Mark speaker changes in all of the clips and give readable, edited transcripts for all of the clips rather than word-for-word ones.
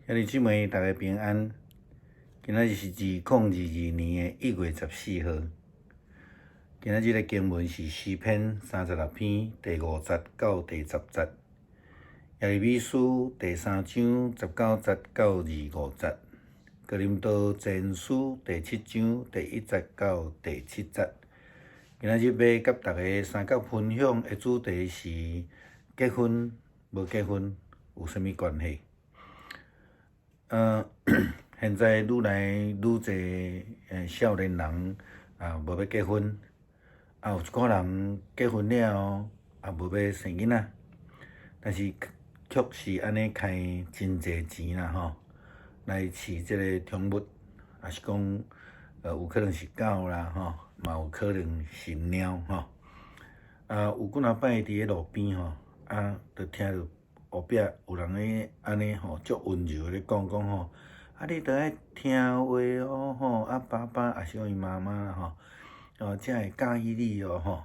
Speaker 1: 兄弟姊妹，大家平安。今仔日是2022年1月14號。今仔日的經文是詩篇36篇第5節到第10節，耶利米書第三章19節到25節，哥林多前書第七章第一節到第七節。今仔日欲佮大家相佮分享的主題是結婚無結婚有啥物關係？現在愈來愈濟少年人啊，無欲結婚，啊有一寡人結婚了後也無欲生囡仔，但是卻是按呢開真濟錢啦吼，來飼這個寵物，抑是講有可能是狗啦吼，嘛有可能是貓吼。啊，有幾若擺佇咧路邊吼，啊，就聽著後壁有人咧按呢吼，足溫柔咧講講吼，啊，你著愛聽話哦吼，啊爸爸抑是講伊媽媽啦吼，哦，才會佮意你哦吼。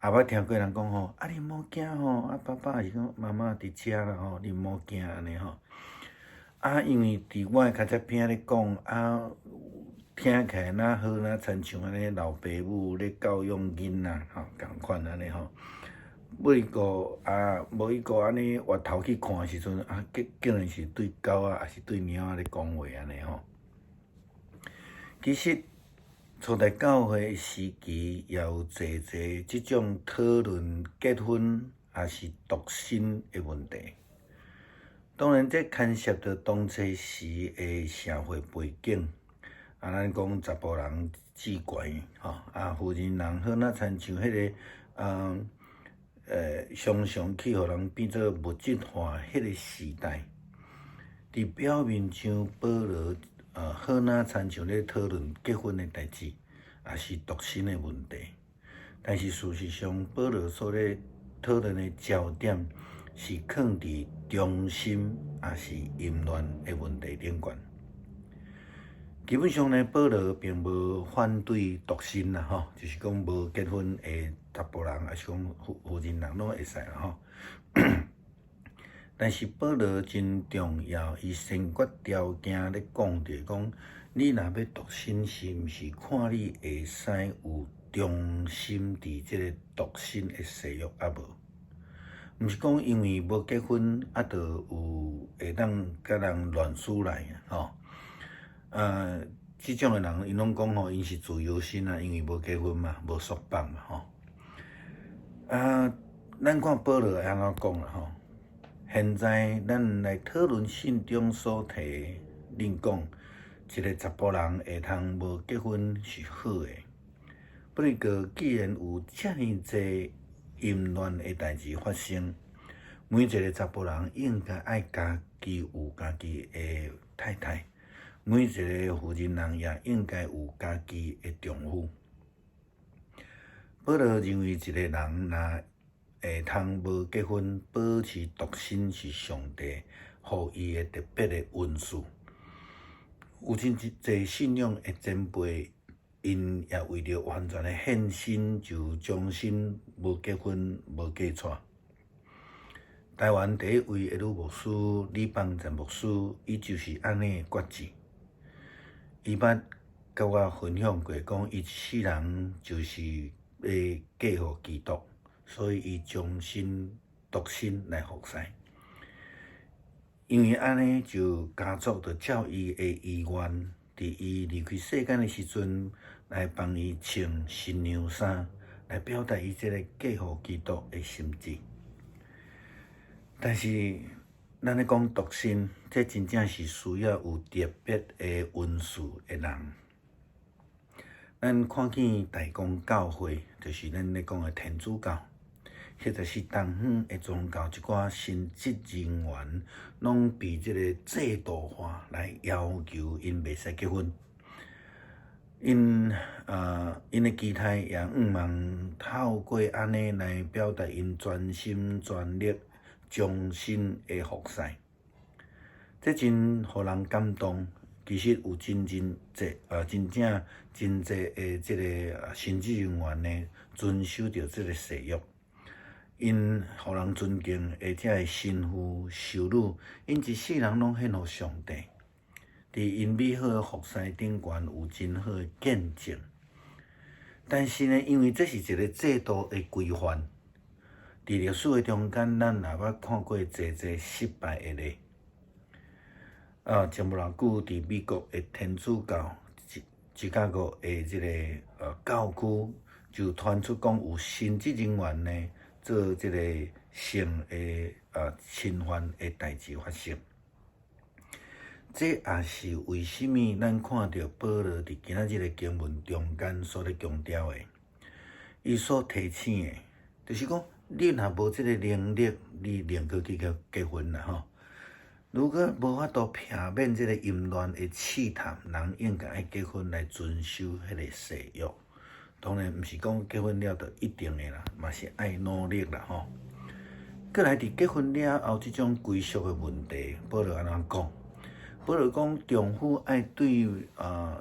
Speaker 1: 也捌聽過人講吼，啊你莫驚吼，啊爸爸抑是講媽媽佇遮啦吼，你莫驚按呢吼。啊，因為佇我的跤跡邊咧講，啊，聽起來若好若親像按呢老爸母咧教養囡仔吼仝款按呢吼。無一個啊，無一個按呢回頭去看的時陣，啊，竟然是對狗仔，抑是對貓仔咧講話按呢吼。其實初代教會時期也有濟濟這種討論結婚抑是獨身的問題。當然，這牽涉著當初時的社會背景。啊，咱講查埔人志懸吼，啊，婦人人好若親像彼個啊。常常去予人變做物質化彼個時代，佇表面上保羅好若親像咧討論結婚的代誌，抑是獨身的問題。但是事實上，保羅所咧討論的焦點是囥佇忠心抑是淫亂的問題頂懸。基本上呢，保羅並無反對獨身啦，吼，就是講無結婚的查埔人，抑是講婦人人攏會使啦，吼。但是保羅真重要，伊先決條件咧講著講，你若欲獨身，是毋是看你會使有忠心佇這個獨身的誓約抑無？毋是講因為無結婚啊，就有會當佮人亂使來吼。這種的人，𪜶攏講吼，𪜶是自由身啊，因為無結婚嘛，無束縛嘛，吼。啊，咱看保羅會按怎講啦，吼。現在咱來討論信中所提，恁講一個查埔人會通無結婚是好的。不過，既然有遮爾濟淫亂的代誌發生，每一個查埔人應該愛家己有家己的太太。每一個婦人人也應該有家己的丈夫。保羅認為，一個人若會通無結婚，保持獨身是上帝予伊的特別的恩賜。有真濟信仰的前輩，𪜶也為著完全的獻身，就終身無結婚、無嫁娶。台灣第一位的女牧師李邦珍牧師，伊就是按呢決志。伊捌佮我分享過，講伊一世人就是欲嫁予基督，所以伊終身獨身來服侍。因為按呢，就家族就照伊的意願，佇伊離開世間的時陣，來幫伊穿新娘衫，來表達伊這個嫁予基督的心志。但是，咱咧講獨身，這真正是需要有特別的恩賜的人。咱看見大公教會，就是咱咧講的天主教，或者是東方的宗教，一寡神職人員，攏被這個制度化來要求𪜶袂使結婚。𪜶的期待也向望透過按呢來表達𪜶全心全力終身的服侍，這真予人感動。其實有真真濟啊，真正真濟的這個神職人員呢，遵守著這個誓約。𪜶予人尊敬的這个神父、修女，𪜶一世人攏獻予上帝，佇𪜶美好的服侍頂懸有真好的見證。但是呢，因為這是一個制度的規範，佇歷史的中間，咱也捌看過濟濟失敗的例。啊，前無偌久，佇美國的天主教芝加哥的這個教區，就傳出講有神職人員呢做這個性的侵犯的代誌發生。這也是為啥物咱看著保羅佇今仔日的經文中間所咧強調的，伊所提醒的，就是講你若無這個能力，你寧可去結婚啦吼。如果無法度避免這個淫亂的試探，人應該愛結婚來遵守彼個誓約。當然，毋是講結婚了就一定會啦，嘛是愛努力啦吼。閣來佇結婚了後，這種歸屬的問題，保羅按怎講？保羅講，丈夫愛對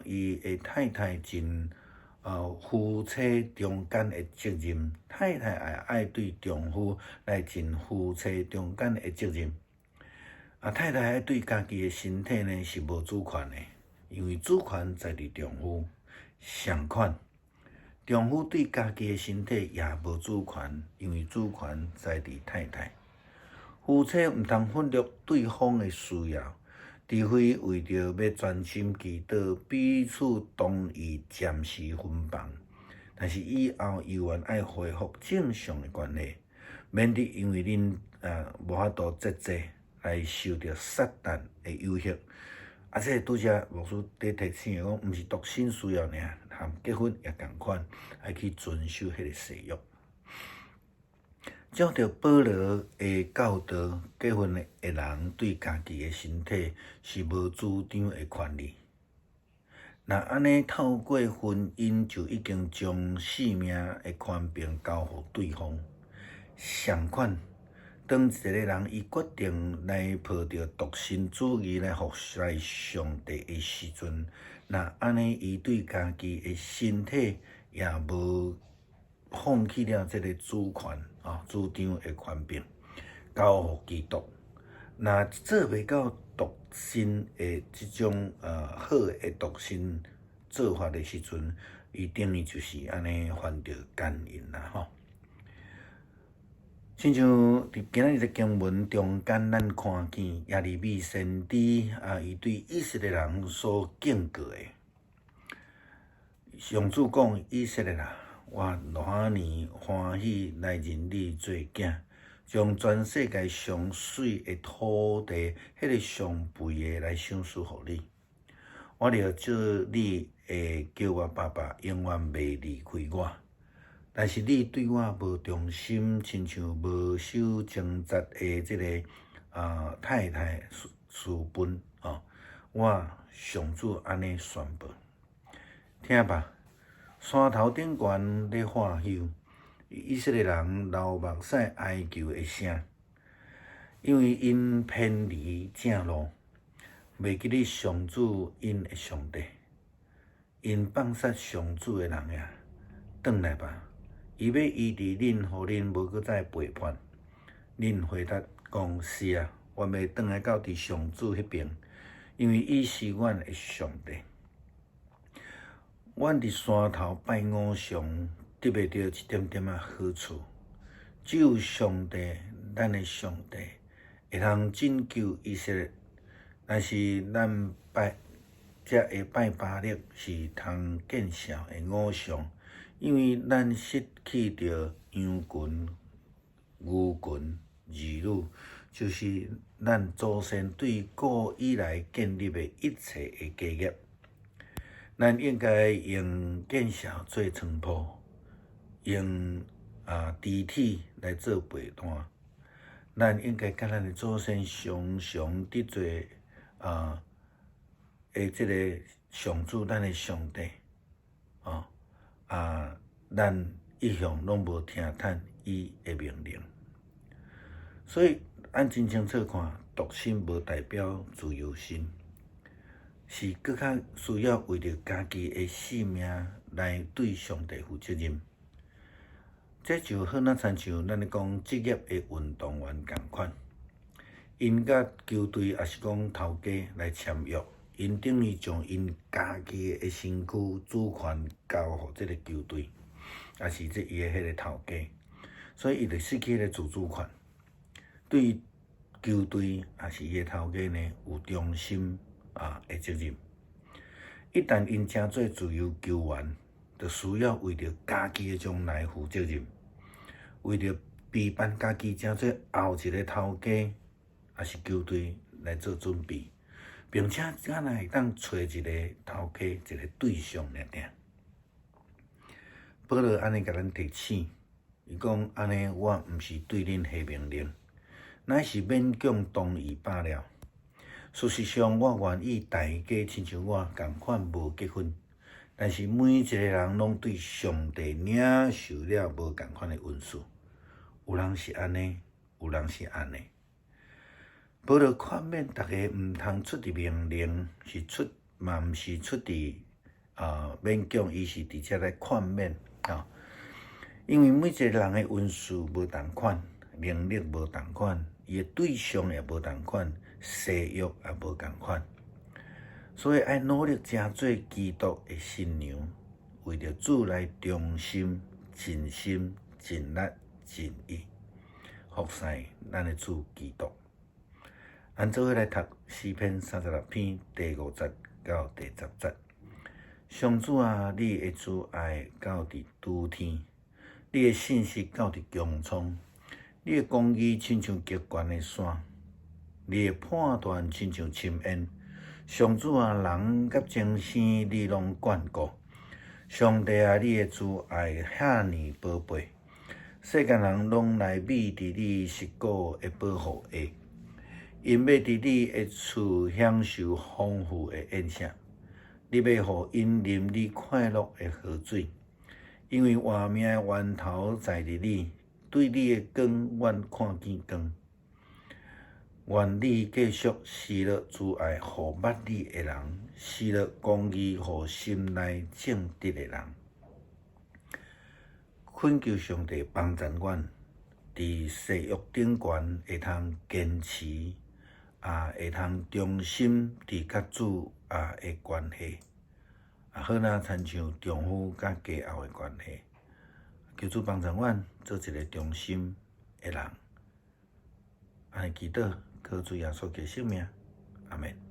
Speaker 1: 伊的太太盡夫妻中間的責任，太太也愛對丈夫來盡夫妻中間的責任。啊，太太愛對家己的身體呢是無主權的，因為主權在佇丈夫。相款，丈夫對家己的身體也無主權，因為主權在佇太太。夫妻毋通忽略對方的需要。除非為著欲專心祈禱，彼此同意暫時分房，但是以後猶原愛恢復正常的關係，免得因為恁無法度節制來受著撒旦的誘惑。啊，這個拄才牧師佇提醒的講，毋是獨身需要爾，含結婚也仝款，愛去遵守彼個誓約。照著保羅的教導，結婚的人對家己的身體是無主張的權利。若按呢透過婚姻就已經將性命的權柄交予對方。相款，當一個人伊決定來抱著獨身主義來服侍上帝的時陣，若按呢伊對家己的身體也無放棄了這个主權啊，主張的權柄，交予基督。若做袂到獨身的這種好的獨身做法的時陣，伊等於就是按呢犯著姦淫啦吼。親像佇今仔日的經文中間，咱看見耶利米先知啊，伊對以色列人所警告的，上主講以色列啊，我偌爾歡喜來認你做囝，將全世界上媠的土地，彼个上肥的來賞賜予你。我著做你會叫我爸爸，永遠袂離開我。但是你對我無忠心，親像無守貞節的這个太太私奔哦。我上主按呢宣布，聽吧。山頭頂懸咧喝休，以色列人流目屎哀求的聲，因為𪜶偏離正路，袂記得上主𪜶的上帝，𪜶放殺上主的人啊，轉來吧！伊欲醫治恁，予恁無閣再背叛。恁回答講：是啊，我欲轉來到佇上主彼爿，因為伊是阮的上帝。阮佇山頭拜偶像，得袂著一點點仔好處。只有上帝，咱的上帝，會通拯救以色列。但是咱拜才會拜巴力是通見笑的偶像，因為咱失去著羊群、牛群、兒女，就是咱祖先對古以來建立的一切的家業。咱應該用見笑做床鋪，用肢體來做被單。咱應該佮咱的祖先常常得罪的這个上主，咱的上帝，哦啊，咱一向攏無聽從伊的命令。所以，咱真清楚看，獨身無代表自由身。是閣較需要為著家己的性命來對上帝負責任。這就好若親像咱咧講職業的運動員仝款，𪜶佮球隊抑是講頭家來簽約，𪜶等於將𪜶家己的身軀主權交予這个球隊，抑是這伊的彼个頭家，所以伊就失去彼个自主權。對球隊抑是伊的頭家呢，有忠心啊的責任。一旦𪜶成做自由球員，就需要為著家己的將來負責任，為著備辦家己成做後一个頭家，抑是球隊來做準備，並且敢若會當揣一个頭家，一个對象爾爾。保羅按呢共咱提醒，伊講按呢，我毋是對恁下命令，乃是勉強同意罷了。事實上，我願意大家親像我仝款無結婚，但是每一个人攏對上帝領受了無仝款的恩賜，有人是按呢，有人是按呢。保羅勸勉逐家毋通出佇命令，是出嘛毋是出佇啊勉強，伊是直接來勸勉啊。因為每一個人的恩賜無仝款，能力無仝款，伊的對象也無仝款，誓約也無仝款，所以愛努力成做基督的新娘，為著主來忠心、盡心、盡力、盡意，服侍咱的主基督。咱做伙來讀詩篇36篇第5節到第10節。上主啊，你的慈愛到佇諸天，你的信實到佇穹蒼，你的公義親像極懸的山，你的判斷親像深淵。上主啊，人佮眾生你攏眷顧。上帝啊，你的慈愛遐爾寶貝，世間人攏來覕佇你實古的保護下，𪜶欲佇你的厝享受豐富的宴席，你欲予𪜶啉你快樂的河水，因為活命的源頭在佇你，對你的光，阮看見光。願你繼續施落慈愛予捌你的人，施落公義予心內正直的人。懇求上帝幫贊阮，佇誓約頂懸會通堅持，啊，會通忠心佇佮主啊的關係，啊，好若親像丈夫佮佳偶的關係。求主幫贊阮做一个忠心的人。按呢祈禱，靠主耶穌基督聖名，阿門。